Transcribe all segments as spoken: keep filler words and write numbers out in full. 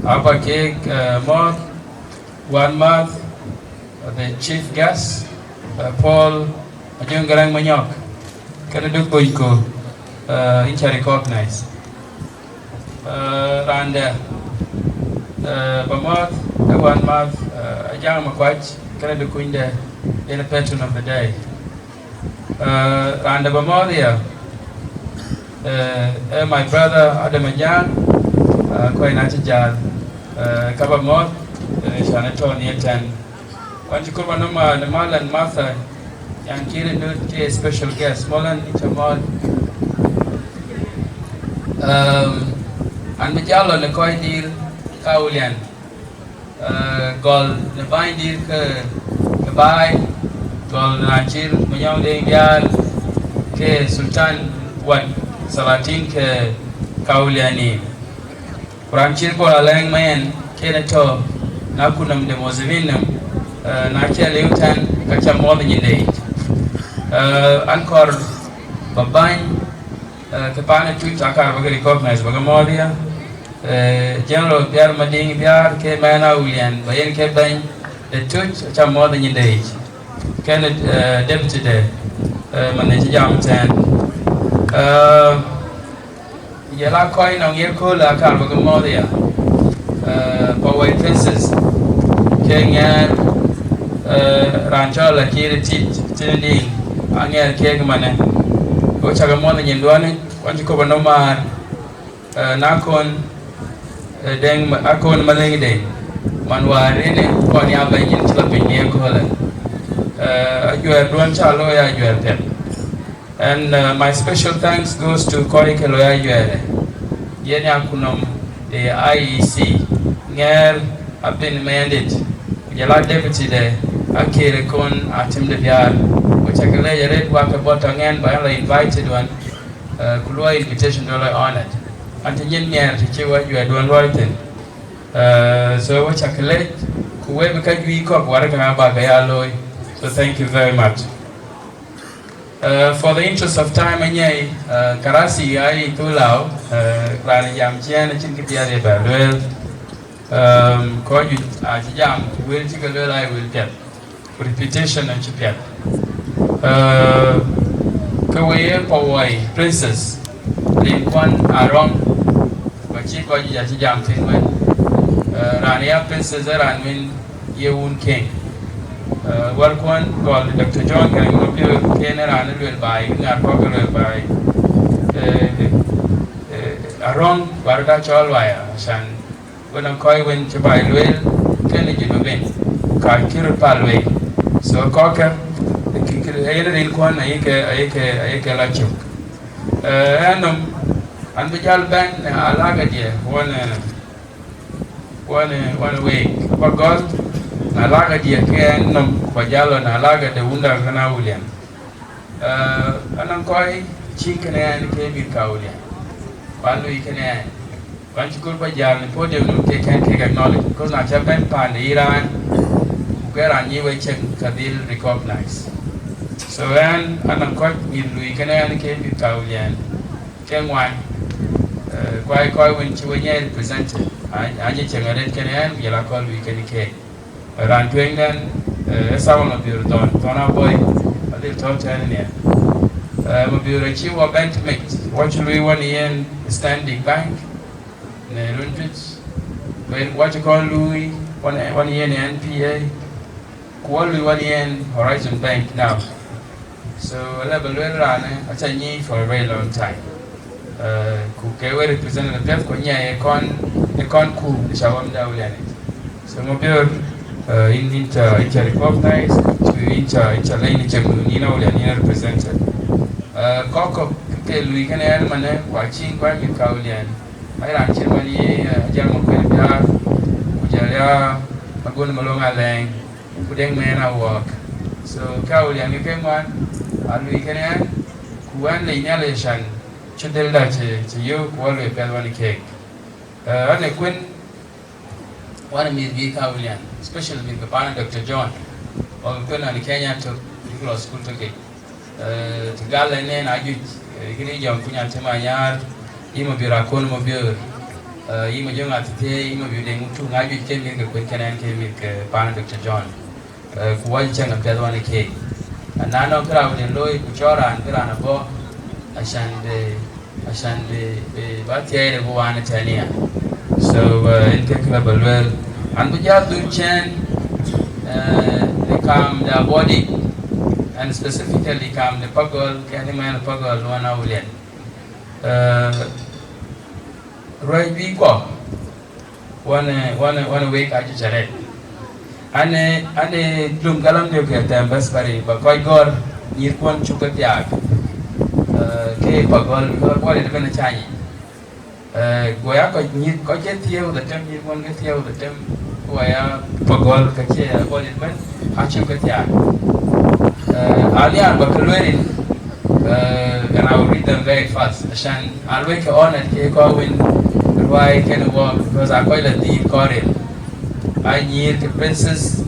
Aba kek, eh, mɔ̈ɔ̈th, wänmääth, eh, the chief guest, eh, Paul Ajuŋ Garaŋ Manyɔk, kënë duk bonyku, eh, yïn cä recognize. Eh, raan dɛ̈, eh, ba mɔ̈ɔ̈th, ee wänmääth, eh, Ajaŋ Makuac, kënë duk kunydɛ̈, yen patron of the day. Eh, raan dɛ̈ ba mɔ̈ɔ̈th ya, eh, eh, my brother Adam Ajaŋ, eh, kɔc na cï jäl, eh, ka ba mɔ̈ɔ̈th, eh, can ë tɔ̈ në ye tɛ̈n. Wän cï kɔ̈k ba nɔm, eh, në Malan Martha, yan kï rin döt ke special guest, Malan, yïn cä mɔ̈ɔ̈th. Ehm, an bï jal lɔ në kɔc dïïr ka Awulian. Eh, gɔl në bäny dïïr ke, ke baai, gɔl në raan cït Manyɔk Deŋ Biaar ke Sultan, wat Salatin ke ka Awulian. Ku raan cït Bol Alɛŋ Mayen, kënë tɔ̈ në akutnɔm de Mozivin nɔm, eh, na cï liu tɛ̈n, ka cä mɔ̈ɔ̈th nyinde yic. Eh, an kɔɔr ba bäny, eh, ke paan ë Tuc, akaar ba ke recognize, ba ke mɔ̈ɔ̈th ya. Eh, General Biar Madiŋ Biar ke mɛn Awulian, ba yen ke bɛ̈ny de Tuc, acä mɔ̈ɔ̈th nyinde yic. Kënë, eh, deputy de, eh, man ë cï jam tɛ̈n. Eh, ku jɔl a kɔc nɔŋ ye köölë, akaar ba ke mɔ̈ɔ̈th ya. Eh, Pawai Princess, ke ŋɛɛr, eh, raan cɔl Akir Tit, Tïn Diŋ, aŋɛɛr kek manë. Ku cä ke mɔ̈ɔ̈th nyinduɔ̈n, wän cï kɔ̈k ba nɔm määr. Eh, na kɔn, eh, Deŋ ma-, akɔn Malɛŋ Deŋ, man wäär rin ë kɔn ya bɛ̈ny, yïn cï lɔ piny në ye köölë. Eh, ajuɛɛrduɔ̈n cä looi ajuɛɛr piɛth. And, uh, my special thanks goes to kɔc ke looi ajuɛɛrë. Yen akutnɔm de I E C, ŋɛɛr Abin Mɛndit, ku jɔl a deputy de Akir Kon Atim de Biar. Ku cä ke leec arëët, wak ke bɔ̈ tɔ̈ ŋɛn ba lɔ invited wän, uh, ku luɔi invitation do lɔ honored. An cï nyin miɛɛr të cï wɔ ajuɛɛrduɔ̈n luɔi thïn. Uh, so wɔ cä ke leec, ku wek bï ka juëc kɔ̈k warëkë abä ke ya looi. So thank you very much. Uh, for the interest of time, anyai, uh, karasi ai tu lau, uh, raan jam ciɛn acïn kë piɛth ye bɛ lueel. Um, kɔc juëc acï jam, wël cï ke lueel ai wël piɛth. Ku repetition acï piɛth. Uh, ke we ye Pawai Princess, rinkuɔn Arɔŋ, ku acï kɔc juëc acï jam thïn wën. Uh, raan ya Princess ë raan wën ye wun King. Eh, wärkuɔn gɔl Doctor John Garang Mabior, kënë raan ë luel baai, ŋaar kɔ̈k ë luel baai. Eh, eh, Arɔŋ, bä röt aa cɔl waya, acan wën ë kɔc wën cï baai lueel, kënë Junubin, ka cï röt pal wei. So kɔ̈kkë, kï, kï, yen rinkuɔn ayï ke, ayï ke, ayï ke lɔ cök. Eh, ɛn nɔm, an bï jäl bɛ̈n në alagadiɛ, wën, eh, Wän, wän week, ba gɔl, na lak adiɛk ke ɛn nɔm, ku ba jal lɔ na lak ade wunda kënë Awulian. Eh, anɔŋ kɔc cïn kënë ɛn ke mïth ka Awulian. Ba lui kënë ɛn. Kuan cï kul ba jal në podium nɔm ke kɛn kek acknowledge. Because na cä bɛ̈n paan de yï raan, ku ke raan nyic wek cieŋ ka dhil recognize. So ɛn, anɔŋ kɔc mïth lui kënë ɛn ke mïth ka Awulian. Ke ŋuan, eh, ku aa kɔc wën cï we nyiɛɛi represented, a, a nyic cieŋ arëët kënë ɛn, ku jɔl a kɔc lui kënë keek. Raan tueŋdɛn, eh, ë Samuel Mabior Thɔn, Thɔn Aboi, adhil tɔ̈ tɛ̈n nia. Eh, Mabior acï wɔ bɛ̈n tëmec, wɔ cï lui wɔ në yen Stanbic Bank, në run juëc, ku wɔ cï kɔn lui, wɔ në, wɔ në yen N P A, ku wɔ lui wɔ në yen Horizon Bank now. So, ala ba luel raanë, aca nyic for a very long time. Eh, ku ke we representative piɛth ku nyiɛɛi ë kɔn, ë kɔn ku në cä wamda Awulian yic. So, Mabior, eh, yïn, yïn ca, yïn ca recognize, ku yïn ca, yïn ca lɛc në cieŋdun, yïn Awulian, yïn represented. Eh, kɔc kɔ̈k ke lui kënë ɛn manë, ku acïn kuany mïth ka Awulian. Ai raan cït man ye, eh, Ajak Makuei Biar, ku jɔl ya Agon Malong Alɛŋ, ku Deŋ Mɛn Awuɔɔk. So, ka Awulian ke ke ŋuan, a lui kënë ɛn, ku ɛn lec Nhialic acan cï dhëlda cï, cï yök, ku wɔ luɔi piɛth wän ë keek. Eh, ɣɛn ë kuën, wän ë mïth bï ka Awulian, especially mïth ke paan Doctor John, wɔ ke kuën ɣɛn ë Kenya tök, bïk lɔ school tök yic. Eh, të gal ɛn en ajuëc, eh, kënë Jɔŋkuny Atem Anyaar, yï Mabior Akon Mabior. Yï Majöŋ Athiëëth, yï Mabiöör Deŋ Ŋutu, ŋa juëc ke mïth ke kuën kënë, ke mïth ke paan Doctor John. Ku wɔ cï cäŋ apiɛth wan ë keek. Na nɔŋ kë raan wën looi ku cɔɔr raan, bï raan abɔ̈, acan bï, acan bï, bï ba thiɛɛi rek bï wan ëtɛ̈n ya. So, en ke kë ba lueel. An bï jal dhuk cɛn, ë kaam de Abuɔdic, and specifically kaam de Pagɔl, ke an ëmɛn Pagɔl wan Awulian. Ruɛ̈c bï kɔ̈k, wan, wan, wan wek acï cä rɛt. An, an lum galam diök ke tɛm bɛ̈th bari ba kɔc gɔ̈ɔ̈r nyïïrkuɔn cuk ke thiaak. Ke Pagɔl, because Abuɔdic ëbɛ̈n acä nyic. Go ya kɔc nyïïr, kɔc ke thiëëu dhetem, nyïïrkuɔn ke thiëëu dhetem, ku waya Pagɔl ke cie Abuɔdic ëbɛ̈n acuk ke thiaak. Alian ba ke lueel rin, and I will read them very fast. Acan a luɔi ke honored ke kɔc wën ruai kenë wɔɔk, because a kɔc la dhiëth kɔc ril. A nyïïr ke princess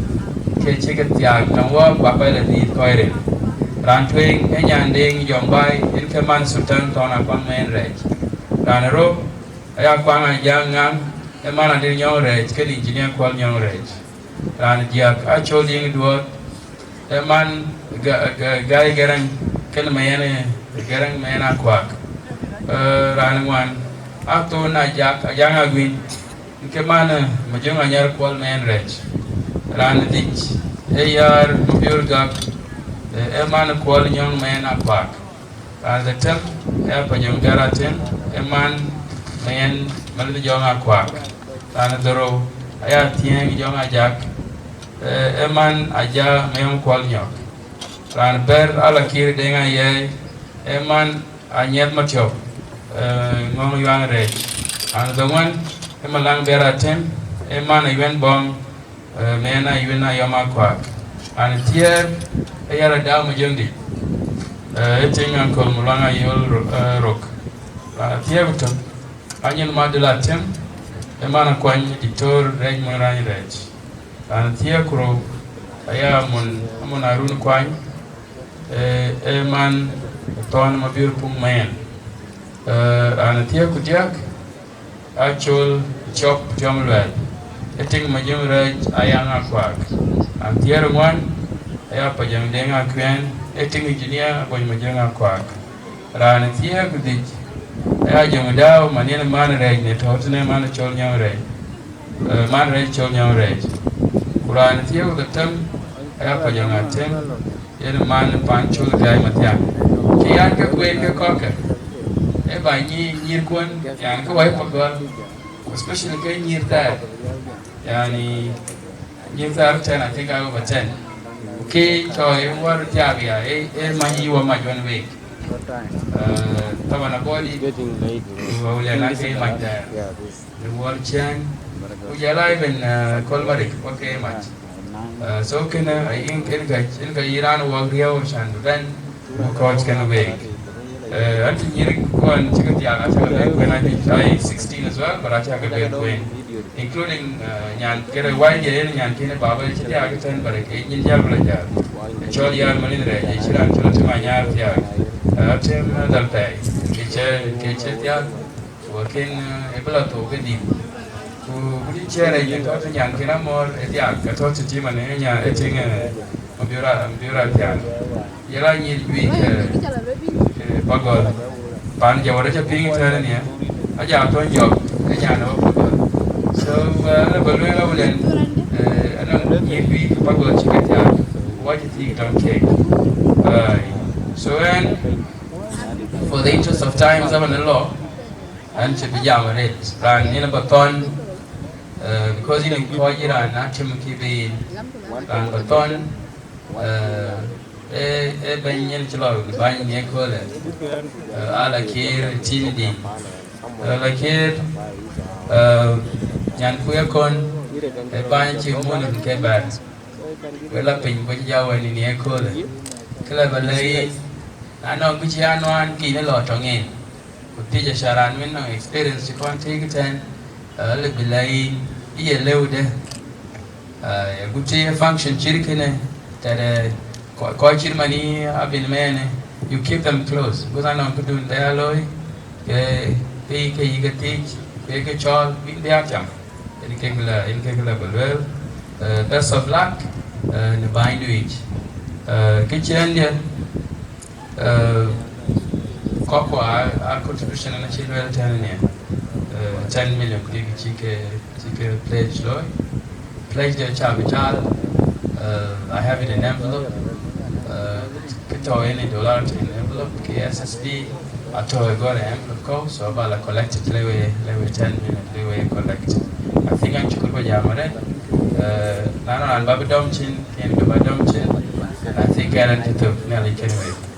ke cï ke thiaak tɔŋ wɔɔk, ba kɔc la dhiëth kɔc ril. Raan tueŋ ë nyan Deŋ Jɔŋ Bai, en ke man Sultan Tɔn Akuaŋ Mɛn Rɛɛc. Raan ë rou aya Kuaŋ Ajaŋ Ŋaŋ, ë man Adil Nyɔŋ Rɛɛc, kenë engineer Kuɔl Nyɔŋ Rɛɛc. Raan diäk Acol Diŋ Duɔɔt, ë man Gai Gɛrɛŋ, kenë Mayɛn Gɛrɛŋ, Mayɛn Akuak. Raan ŋuan Athon Ajak, Ajaŋ Aguiŋ, ke man Majöŋ Anyar Kuɔl Mayɛn Rɛɛc. Raan dhic ë Yäär Mabiöör Gak, ë man Kuɔl Nyɔŋ Mayɛn Akuak. Raan dhetem aya Pajɔŋ Garatin, ë man Mayɛn Malith Jɔŋ Akuak. Raan dhorou aya Thiëëŋ Jɔŋ Ajak, ë man Aja Mayɔŋ Kuɔl Nyɔk. Raan bɛ̈t Alakir Deŋ Ayɛɛi, ë man Anyiɛth Matiɔp, Ŋɔŋ Yuaŋ Rɛɛc. Raan dhoŋuan ë Malaŋ Biar Atem, ë man Ayuɛn Bɔŋ, Mayɛn Ayuɛn Ayɔm Akuak. Raan thiëër ë Yäär Adau Majöŋdït, ë tiŋ Ankol Muluaŋ Ayol Rok. Raan thiëër ku tök Anyin Madil Atem, ë man Akuany Diktor Rɛɛc Mony Rany Rɛɛc. Raan thiëër ku rou aya Amun, Amun Arun Kuany, ë man Thɔn Mabiöör Puŋ Mayɛn. Raan thiëër ku diäk Acol Cɔp Tiɔm Luɛl, ë tiŋ Majöŋ Rɛɛc Ayaŋ Akuak. Raan thiëër ŋuan aya Pajɔŋ Deŋ Akuɛn, ë tiŋ engineer Aguɔny Majöŋ Akuak. Raan thiëër ku dhic aya Jɔŋ Dau, man yen man Rɛɛc në tɔ̈ tënë man Col Nyɔŋ Rɛɛc, man Rɛɛc Col Nyɔŋ Rɛɛc. Ku raan thiëër ku dhetem aya Pajɔŋ Atem, yen man pan Col Gäi Mathiaŋ. Ke yan ke kueen ke kɔ̈kkë, ë ba nyïïrkuɔn, yan ke wai Pagɔl, especially ke nyïïr thɛɛr, yani nyïïr thɛɛr ten, I think I over ten. Ku ke tɔ̈ ë wär thiaak ya, ë, ë many yï wä mac wën week. Taban Abuɔdic, Awulian ake mac thɛɛr. Në Wuɔl Ciëŋ, ku jɔl a even Kol Marik wä ke mac. So kënë, I think, en ka, en ka yï raan wä riëëu can bï bɛ̈n, ku kɔc kenë week. An cï nyïïrkuɔn cï ke thiaak, acä ke bɛ̈n kuën, I think, I sixteen as well, but acä ke bɛ̈n kuën, including nyan kërë wai diɛ, yen nyan kën baba cï thiaak ëtɛ̈n, but ke nyin jäl bï la jäl. Ë cɔl Yäär Malith Rɛɛc, ë cï raan cɔl Tim Anyaar thiaak. Tim dhal pɛɛi, ke cï, ke cï thiaak. Ku akën ë bï la thou kedït. Ku wut cï rɛɛc yen tɔ̈ të nyan kën amɔ̈r ë thiaak, ke tɔ̈ të tim anë ë nyan ë tiŋ, Mabiöör, Mabiöör Athiaŋ. Ye la nyïïr juëc, Pagɔl. Pan jɔwär acä piŋ tënë nia, aja tɔ̈ jɔk ë nyan ë Pagɔl. So, ënë ba lueel Awulian, anɔŋ nyïïr juëc Pagɔl cï ke thiaak, ku acï thiëëk tɔ̈ keek. So, and for the interest of time, zaman ë lɔ, an cï bï jam arëët. Raan yen ba thɔ̈n, because yen kɔc raan na tim kï bï yen, raan ba thɔ̈n, ë, ë bɛ̈ny yen cï lɔ bäny në ëköölë, Alakir Tindï. Alakir, nyan kuë kɔn, ë bäny cï mun ke bɛ̈t. Wek la piny, ku cï ja wɛ̈n në ëköölë. Kë la ba lɛ̈k yïn, na nɔŋ kë cï ya nuan, kïn ë lɔ tɔŋ en. Ku thiëc aca raan wën nɔŋ experience cï kɔn tëëk ëtɛ̈n, lë bï lɛ̈k yïn, ye lëu dë. Agut cï function cït kënë, tëde kɔc cït man yï abï mɛɛnë, you keep them close, because anɔŋ këdun bï ya looi, ke, ke yï ke thiëc, Ke ke cɔɔl bïk bï a tiam, yen kek la, yen kek la bï lueel. Eh, best of luck, eh, në bänydu yic. Eh, kë ciëëŋdiɛ̈, eh, kɔ̈kkua, a contribution ënë cï lueel tënë, eh, ten million kek cï ke, cï ke pledge looi. Pledge de ca bï caal, uh, I have it in envelope. Uh, kë tɔ̈ ënë dollar tɔ̈ in envelope, ke S S D atɔ̈ ë gɔ̈ɔ̈r envelope kɔ̈u, so ba la collected le we, le we ten million, le we collect. I think an cuk ba jam arëët, uh, na nɔŋ raan ba bï dɔm cin, yen ke ba dɔm cin, and I think ɣɛn an cï thök, Nhialic kënë wek.